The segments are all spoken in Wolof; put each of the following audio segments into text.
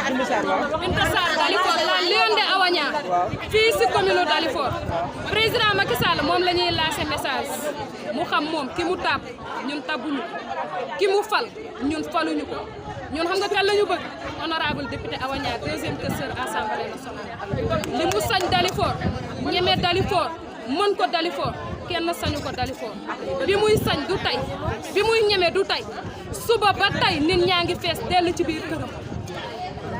Binta Sarr Dalifort la Lion de Awaña fii si commune Dalifort président Macky Sall moom la ñuy lancer message mu xam moom ki mu tab ñun tabuñu ki mu fal ñun faluñu ko ñun xam nga kan la ñu bëgg honorable député Awaña deuxième questeur assemblée nationale li mu sañ Dalifort ñeme Dalifort mën ko Dalifort kenn sañu ko Dalifort bi muy sañ du tey bi muy ñeme du tey suba ba tey nit ñaa ngi fees dell ci biir këram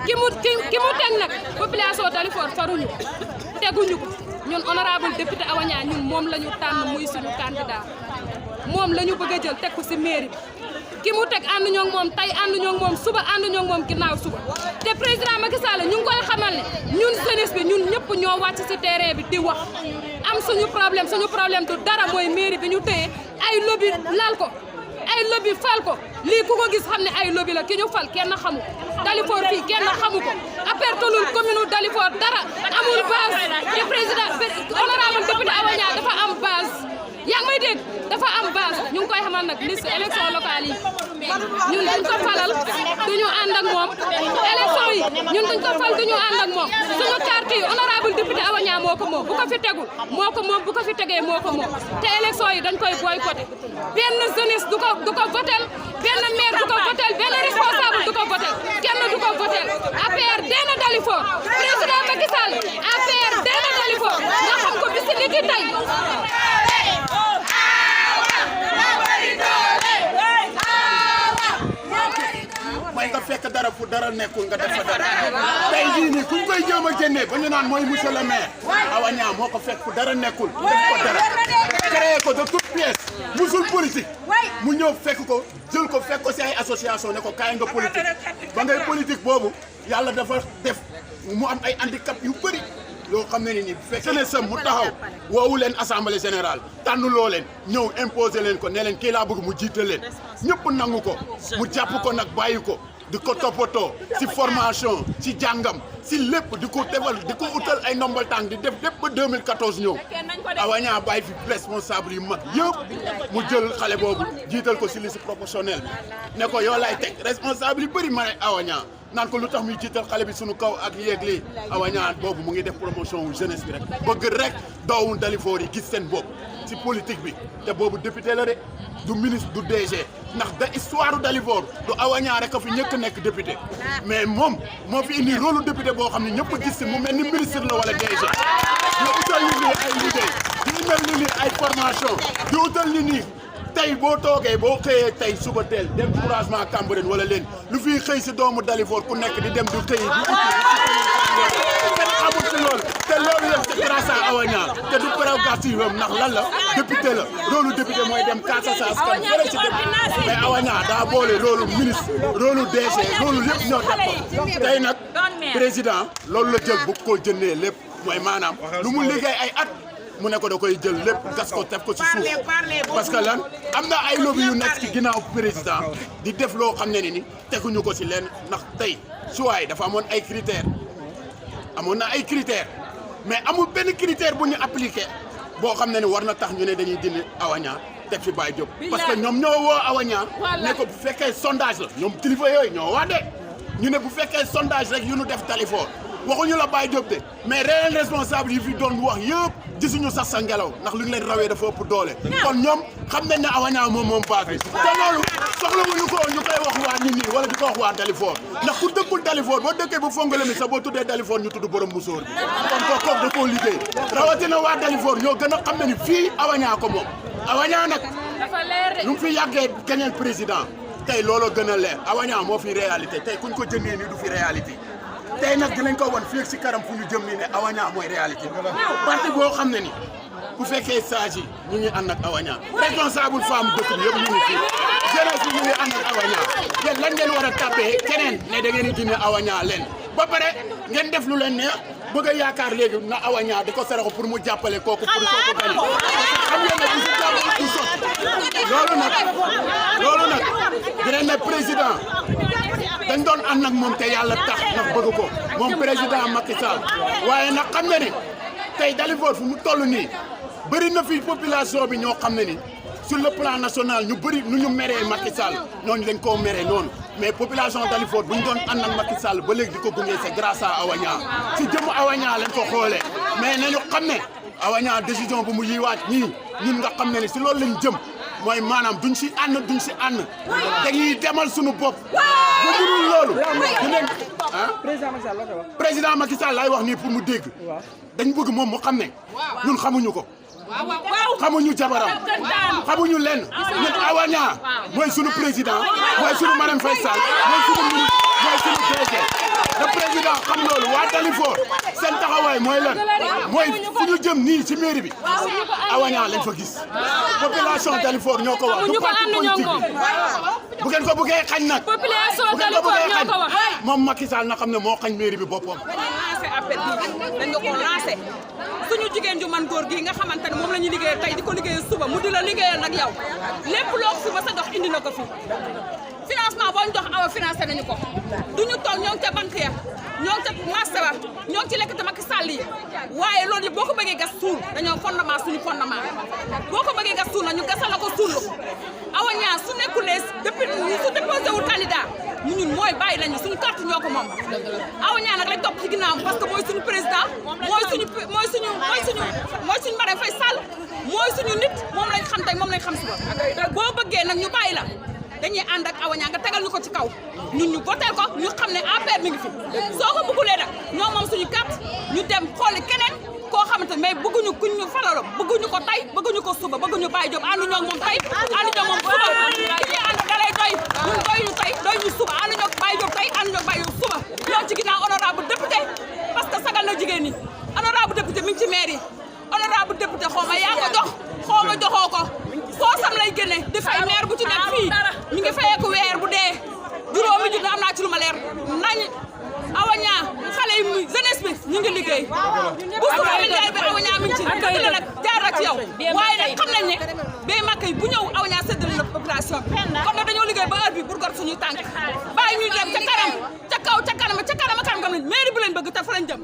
ki mu teg nag population Dalifort faruñu teguñu ko ñun honorable député Awaña ñun moom la ñu tànn muy suñu candidat moom la ñu bëgg a jël teg ko si mairie bi ki mu teg ànd ñoo moom tey ànd ñoo moom suba ànd ñoo moom ginnaaw suba te président Macky Sall ñu ngi koy xamal ne ñun jeunesse bi ñun ñëpp ñoo wàcc si terrain bi di wax am suñu problème du dara mooy mairie bi ñu téye ay lobby lal ko ay lobby fal ko lii ku ko gis xam ne ay lobby la ki ñu fal kenn xamu Dalifort fii kenn xamu ko apertolul commune Dalifort dara amul base te président honorable député Awaña dafa am base yaa ngi may dégg dafa am base ñu ngi koy xamal nag liste élection locale yi ñun duñ ko falal duñu ànd ak moom élection yi ñun duñ ko fal duñu ànd ak moom suñu carte yi honorable député Awaña moo ko moom bu ko fi tegul moo ko moom bu ko fi tegee moo ko moom te élection yi dañ koy boycotté benn jeunesse du ko votel benn maire du ko votel benn responsable du ko votel kenn du ko votel APR deena Dalifort président Macky Sall APR deena Dalifort nga xam ko bisi ni ki tey mooy nga fekk dara fu dara nekkul nga def fa dara tey jii nii kuñ koy jéem a génnee ba ñu naan mooy monsieur le maire Awaña moo ko fekk fu dara nekkul def ko dara créé ko de toute pièce musul politique mu ñëw fekk ko jël ko fekk ko si ay association ne ko kaay nga politique ba ngay politique boobu yàlla dafa def mu am ay handicap yu bëri yoo xam ne ni bu fekkee ne sëm mu taxaw woowu leen assemblée générale tànnuloo leen ñëw imposer leen ko ne leen kii laa bëgg mu jiite leen ñëpp nangu ko mu jàpp ko nag bàyyi ko di ko toppatoo si formation si jàngam si lépp di ko defal di ko utal ay ndombal tànk di def lépp ba 2014 ñëw Awaña bàyyi fi responsable yu mag yëpp mu jël xale boobu jiital ko si liste proportionnelle bi ne ko yoo lay teg responsable yu bëri ma ne Awaña naan ko lu tax muy jiital xale bi sunu kaw ak yéeg lii Awaña boobu mu ngi def promotion wu jeunesse bi rek bëgg rek doowu Dalifort yi gis seen bopp si politique bi te boobu député la de du ministre du DG ndax da histoire Dalifort du Awaña rek a fi ñëkk nekk député mais moom moo fi indi rôle député boo xam ne ñëpp gis si mu mel ni ministre la wala DG ñu utal ni nii ay liggéey di mel ni nii ay formation di utal ni nii tey boo toogee boo xëyee tey suba teel dem couragement Cambérène wala leen lu fiy xëy si doomu Dalifort ku nekk di dem di xëy di amul ci loolu te loolu yëpp c'est grâce à Awaña te du prérogative am ndax lan la député la rôle député mooy dem kaasa sa askan fële ci député mais Awaña daa boole rôle ministre rôle DG rôle yëpp ñoo def ko tey nag président loolu la jël bu ko jëndee lépp mooy maanaam lu mu liggéey ay at mu ne ko da koy jël lépp gas ko tef ko ci suuf parce que lan am na ay lobby yu nekk ci ginnaaw président di def loo xam ne ni teguñu ko ci leen ndax tey suwaay dafa amoon ay critères amoon na ay critères mais amul benn critère bu ñu appliqué boo xam ne ni war na tax ñu ne dañuy dindi Awaña teg fi Baye Diop parce que ñoom ñoo woo Awaña ne ko bu fekkee sondage la ñoom kilifa yooyu ñoo waa de ñu ne bu fekkee sondage rek yu nu def Dalifort waxuñu la Baye Diop de mais réel responsable yi fi doon wax yëpp gisuñu sax sa ngelaw ndax li ñu leen rawee dafa ëpp doole kon ñoom xam nañ ne Awaña moom base bi te loolu soxlawuñu ko ñu koy wax waa nit ñi wala di ko wax waa Dalifort ndax ku dëkkul Dalifort boo dëkkee bu fongale mi sax boo tuddee Dalifort ñu tudd borom musóor bi kon kooku da koo liggéey rawatina waa Dalifort ñoo gën a xam ne ni fii Awaña ko moom Awaña nag lu mu fi yàggee keneen président tey looloo gën a leer Awaña moo fi réalité tey kuñ ko jëndee nii du fi réalité tey nag dinañ ko wan fii ak si karam fu ñu jëm nii ne Awaña mooy réalité parti boo xam ne ni bu fekkee sage yi ñu ngi ànd ak Awaña responsable femme dëkk bi yëpp ñu ngi fii jeunesse bi ñu ngi ànd ak Awaña yéen lan ngeen war a tapé keneen ne da ngeen di dindi Awaña leen ba pare ngeen def lu leen neex bëgg a yaakaar léegi na Awaña di ko saraxo pour mu jàppale kooku pour kooku gani xam ngeen ne bu si jàppale du sot loolu nag dinañ ne président dañ doon ànd ak moom te yàlla tax ndax bëgg ko moom président Macky Sall waaye nag xam nga ni tey Dalifort fu mu toll nii bëri na fi population bi ñoo xam ne ni sur le plan national ñu bëri nu ñu meree Macky Sall ñooñu dañ koo meree noonu mais population Dalifort bu ñu doon ànd ak Macky Sall ba léegi di ko gunge c'est grâce à Awa Niang ci jëmm Awa Niang lañ ko xoolee mais nañu xam ne Awa Niang décision bu mu yiwaat nii ñun nga xam ne si loolu lañ jëm mooy maanaam duñ si ànd dañuy demal suñu bopp bu mënul loolu dinañ président Macky Sall lay wax nii pour mu dégg dañ bëgg moom mu xam ne ñun xamuñu ko xamuñu jabaram xamuñu lenn ñun Awa Niang mooy suñu président mooy suñu Marème Faye Sall mooy suñu ministre mooy suñu DG le président xam loolu waa Dalifort seen taxawaay mooy lan mooy fu ñu jëm nii ci mairie bi Awa Niang lañ fa gis population Dalifort ñoo ko wax du parti politique bu ngeen ko bëggee xañ nag population Dalifort ñoo ko wax moom Macky Sall na xam ne moo xañ mairie bi boppam lancé appel bi dañ ko lancé suñu jigéen ju man góor gi nga xamante ne moom la ñuy liggéeyal tey di ko liggéeyal suba mu di la liggéeyal nag yow lépp loo fi ba sa dox indi na ko fi financement boo ñu dox Awa financé nañu ko duñu toog ñoo ngi ca banque ya ñoo ngi ca marché ba ñoo ngi ci lekk te Macky Sall yi waaye loolu yëpp boo ko bëggee gas suul dañoo fondement suñu fondement boo ko bëggee gas suul na ñu gasal la ko suul Awa Niang su nekkulee depuis su déposé wul candidat ñun mooy bàyyi lañu suñu carte ñoo ko moom Awa Niang nag lañ topp ci ginnaawam parce que mooy suñu président mooy suñu Marème Faye Sall mooy suñu nit moom lañ xam tey moom lañ xam suba boo bëggee nag ñu bàyyi la dañuy ànd ak Awa Niang nga tegal ñu ko ci kaw ñun ñu votel ko ñu xam ne APR mi ngi fi soo ko bëggulee nag ñoo moom suñu carte ñu dem xooli keneen koo xamante mais bëgguñu kuñ ñu falalo bëgguñu ko tey bëgguñu ko suba bëgguñu Baye Diop ànduñoo ak moom tey ànduñoo ak moom suba ki ñuy ànd da lay doy ñun doy ñu tey doy ñu suba ànduñoo ak Baye Diop tey ànduñoo ak Baye Diop suba ñoo ci ginnaaw honorable député parce que sagal na jigéen ñi honorable député mi ngi ci maire yi honorable député xaw ma yaa ko jox xaw ma joxoo ko poosam lay génne di fay maire bu ci nekk fii ñu ngi fayeeku weer bu dee juróomi junni am naa ci lu ma leer nañ Awa Niang xale yi jeunesse bi ñu ngi liggéey bu suba milliard bi Awa Niang mi ngi ci dëgg la nag jaar na ci yow waaye nag xam nañ ne bay màkk yi bu ñëw Awa Niang séddale la population bi kon nag dañoo liggéey ba heure bi pour gor suñuy tànk bàyyi ñuy dem ca kanam ca kaw ca kanam gam nañ mairie bi lañ bëgg te fa lañ jëm